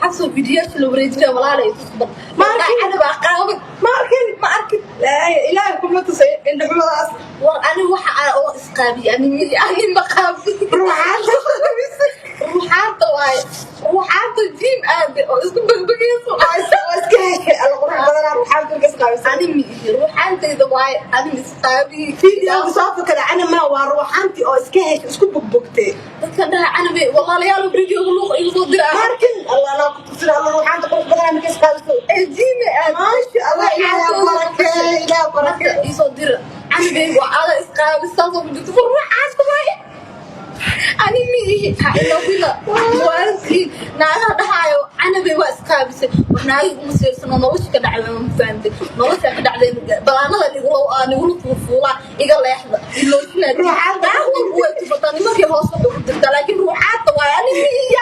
Xabso, fiidiyoyaasha la wareejinaya, walaalay, tusba. Ma arkin. Canabaa qaawan. Ma arkin. Ma arkin. Ilaahay kuma tusay indhaxumadaas. War, ani waxa aan oo isqaabiye, ani ani ma qaabin. Ruuxaanta. Ruuxaanta waaye, ruuxaanta gym aade oo isku bagbagayso. Waa iska heshay. Alla, qurux badanaa ruuxaanta marka isqaabisay. Ani ma ihi, ruuxaantayda waaye, ani ma isqaabiye. Fiidiyoga soo fakada cana maa, waa ruuxaantii oo iska heshay, isku bogbogtay. Dadka dhaha canabe, walaalayaal, videoga luuqa igu soo dira. Ma arkin. Allah, anaa ku tusina. Alla, ruuxaanta qurux badanaa marka isqaabiso. Ee gym aade. Maasha Allah, Ilaahay barakee, Ilaahay barakee. Marka isoo dira, canabe waa ada isqaabi, saasoo ku jirto, war ruuxaanta waaye, ani ma ihi. Ha ilowina waalantiin naagaha dhahaayo canabe waa isqaabisay. War, naagi uma siirsano, nolosha ka dhacday ma fahamtay? Nolosha ka dhacday balaanada nigula fuufuulaa, iga leexda ilooshinaad. Ruuxaanta. Naag walba way tufataa, nimankii hoos wax ugu dirtaa, laakiin ruuxaanta waaye, ani ma ihi.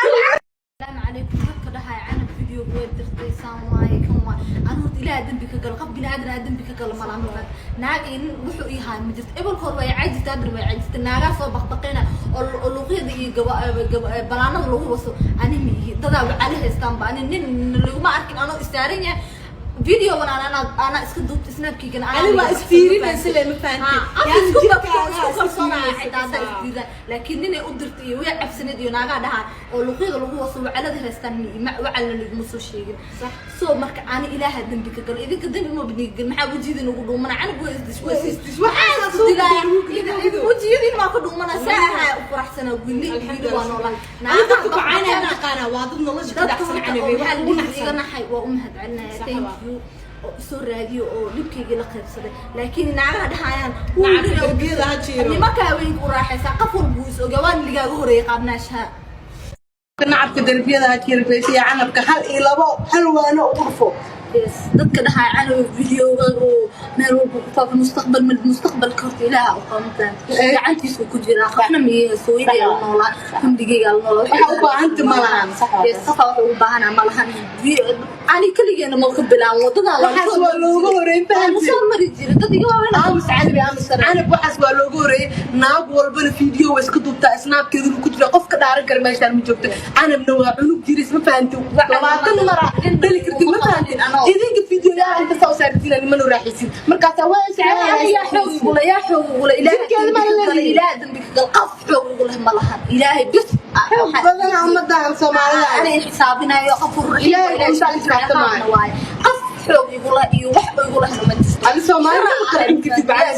Asalaamu calaykum. Dadka dhahaya canab video way dirtay, saan waaye, kan waaye, anu horta Ilaaha dembi ka galo, qof bini aadan aa dembi ka galo malaha. Markaan naag iyo nin wuxuu ii haay ma jirto. Ebolka hore way cajirta, haddana way cajirta. Naagaa soo baqbaqayna oo luuqyada iyo gaba balaanada lagu waso, ani ma ihi. Dadaa wacali haystaanba, ani nin laguma arkin anoo istaaran yahay. Videogan anaa iska duubta Snapkiigana. Ani waa isfiirinaysa le, ma fahantay? Yani isku jirkaaga isku kalsoonaya. isfiirinaysa. Xitaa haddaa isdiidaan, laakiin ninay u dirtay iyo way cabsaneed iyo naagaa dhahaa oo luuqyada lagu waso wacalada haystaan, wacalna laguma soo sheegin. So marka ani Ilaaha dembi ka galo, idinka dembi ma bnigal. Maxaa wejiyadiin ugu dhuumana? Canab way isdish, way isdish. waxaa isku dilaaya wejiyadiin maa ka dhuumana? Saa ahaa u faraxsanaa, wili wili waa noolaa. Ani dadka ku caynaya mataqaanaa, waa dad nolosha ka Dadka dhacsan. horta Canabe oo wax maxaa ugu la dhihi, iga naxsan. Naxay, waa u mahad celinaya. Sax Thank waa. you oo isoo raadiyo oo dhibkaygii la qaybsaday, laakiin naagaha dhahayaan Nacabka darbiyada ha jiiro. Nimanka haweenka u raaxaysaa, qof walba wuu is ogaa, waan ligaaga horeeyay qaabnaashaha. Nacabka darbiyada ha jiiro, beesiya canabka hal iyo labo hal waano ugu dhufo. Yes, dadka dhahaya canow videoga oo meel walba ku faafa, mustaqbal mustaqbalka horta Ilaaha u qabantaan, gacantiisu ku jiraa. Qofna miye hooyaday la noolaa, famligeyga la noolaa. Waxa u baahanta ma lahan, sax waa. Yes, qofa waxa ugu baahana ma lahan. Ani keligeena ma ka bilaabin wadadaa. Waxaas waa looga horeeyay, fahamtay? Soo mari jiray dad iga waaweyn. Aamus canabi, aamus canab. Waxaas waa looga horeeyay. Naag walbana video way iska duubtaa, Snapkeeduna ku jira. Qof ka dhaaran kara meeshaan ma joogto. Canabna waa cunug jiris, ma fahanti? 20 mara dhali kartid, ma fahanti? Idinka videoyaal inta saa u saartiin nimanu raaxaysin, markaasaa waa Yaa xoog igula, yaa xoog igula? Ilaahay Jirkeeda ma la dembi ka gala, leeyahay. Ilaahay dambi ka gal, qof xoog igula ma lahan, Ilaahay bis. Xoog badan ummadan Soomaalida. Ani xisaabinayo qof. Ilaahay intaa xisaabtamaayo. Waaye, qof xoog igula iyo wax igula ma jirto. Adi Soomaalida ma kala cun kartid, bacda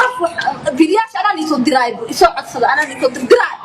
Qof wax videoyaasha anaan isoo diraay, isoo codsada, anaan isoo dirdiraayo.